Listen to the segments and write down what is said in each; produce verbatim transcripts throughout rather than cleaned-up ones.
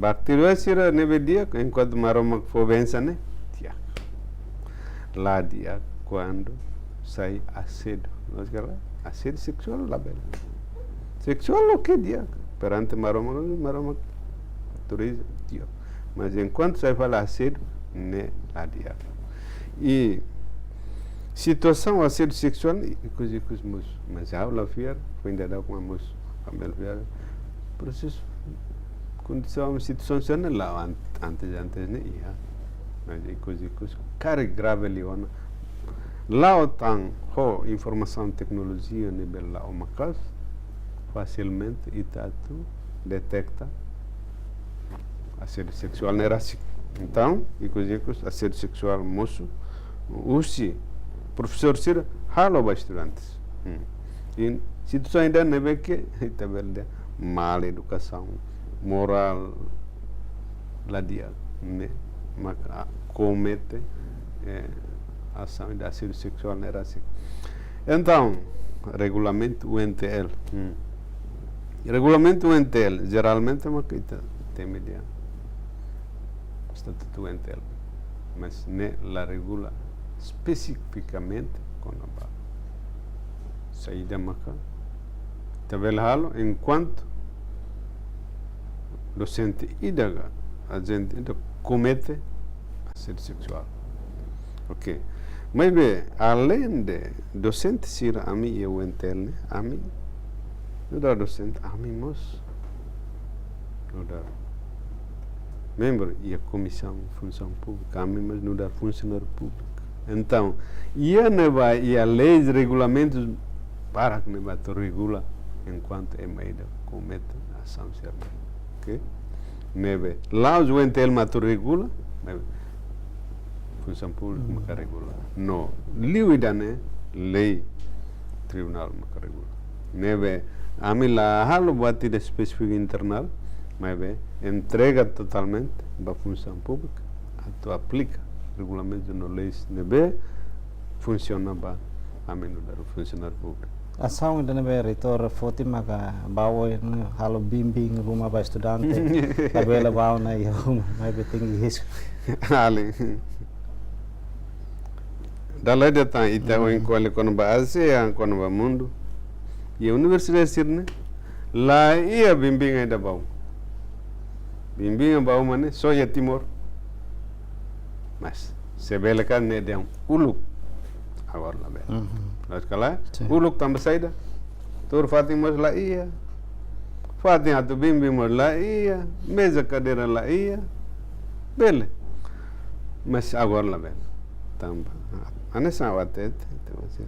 Atividade sira ne'ebé di'ak, enkuantu Maromak fó bensaun ne'e, di'ak. La di'ak kuandu sai asédiu. Loos ka lae? Asédiu seksuál labele. Seksuál oke, di'ak. Perante Maromak, Maromak autoriza, di'ak. Mas enkuantu sai fali asédiu, ne'e la di'ak. I situasaun asédiu seksuál, ikus-ikus mosu. Mas ha'u la fiar, foin dadauk mak mosu. Ha'u la fiar. Prosesu, kondisaun, situasaun sira-ne'e la'o an-, antes, antes ne'e iha. Mas ikus-ikus karik grave liu ona. La'o tan ho informasaun, teknolojia ne'ebé la'o maka'as, fasilmente ita atu deteta asédiu seksuál ne'e rasik. Entaun, ikus-ikus asédiu seksuál mosu, husi profesór sira halo ba estudantes. Hmm. I situasaun ida ne'ebé ke ita bele dehan mal edukasaun, morál la di'ak, ne'e maka komete, eh, asaun ida asédiu seksuál ne'e rasik. Entaun, regulamentu U N T L. Hmm. Regulamentu U N T L, jeralmente maka ita temi dehan estatutu U N T L. Mas ne'e la regula espesifikamente kona-ba saida maka ita bele halo enkuantu dosente ida ka ajente ida komete asédiu seksuál. Oke. Maibé, aleinde dosente sira, ami iha U N T L ne'e, ami nu'udar dosente, ami mós nu'udar membru iha Komisaun Funsaun Públika, ami mós nu'udar funsionáriu públiku. Entaun, iha ne'ebá, iha leis, regulamentus barak ne'ebé atu regula enkuantu ema ida komete asaun sira-ne'e. Oke? Ne'ebé la'ós U N T L mak atu regula, ne'ebé Funsaun Públika maka regula. No, liu ida-ne'e lei tribunál maka regula. Ne'ebé ami la halo buat ida espesífiku internál, maibé entrega totalmente ba Funsaun Públika atu aplika regulamentu no leis ne'ebé funsiona ba ami nu'udar funsionáriu públiku. Asaun ida ne'ebé reitór foti maka ba oin halo bimbing ruma ba estudante, labele ba ona iha uma, maibé tenke iha eskola. Alin. Dala ida tan ita ohin ko'alia kona-ba ASEAN, kona-ba mundu. Iha universidade sira-ne'e la iha bimbing ida ba uma. Bimbing ba uma ne'e só iha Timor. Mas se bele ka ne'e dehan uluk. Agora labele. Loos ka lae? Sin. Uluk tanba saida? Tuur fatin mós la iha. Fatin atu bimbing mós la iha. Meza kadeira la iha. Bele. Mas agora labele. Tanba. Hanesan ha'u hatete, hatete.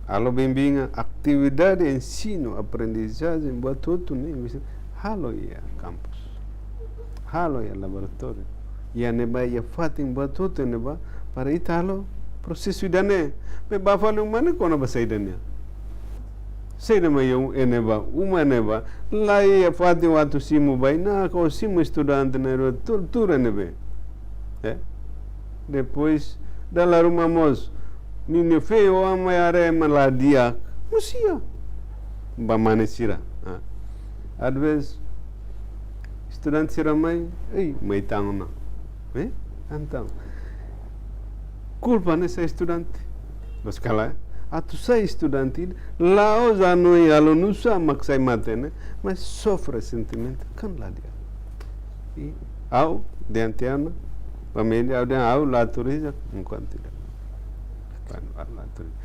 Halo bimbing, atividade ensinu, aprendizajen, buat hotu ne'e, halo iha kampus. Halo iha laboratóriu. Iha ne'ebá, iha fatin buat hotu ne'ebá, para ita halo prosesu ida-ne'e. Maibé ba fali uma ne'e kona-ba saida nian? Saida mak iha ne'ebá, uma ne'ebá, la iha fatin atu simu bainaka, ou simu estudante ne'e, tuur, tuur ne'ebé. Eh? Depois, dala ruma mós, ninia feen oan mai haree ema la di'ak. Mós iha. Ba mane sira. Ah. Às vezes, estudante sira mai, ei, mai tan ona. Eh? Entaun, kulpa ne'e sai estudante. Loos ka lae? Atu sai estudante, la'ós hanoin halo nusá mak sai mate ne'e, mas sofre sentimentu, kan la di'ak. I ha'u, diante ona, família, ha'u dehan ha'u la autoriza, enkuantu ida. Ha'u la autoriza.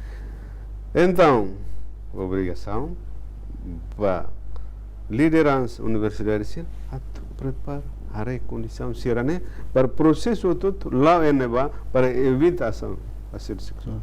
Entaun, obrigasaun ba lideransa universidade sira atu prepara, haree kondisaun sira-ne'e, para prosesu hotu-hotu la'o iha ne'ebá, para evita asaun asédiu seksuál.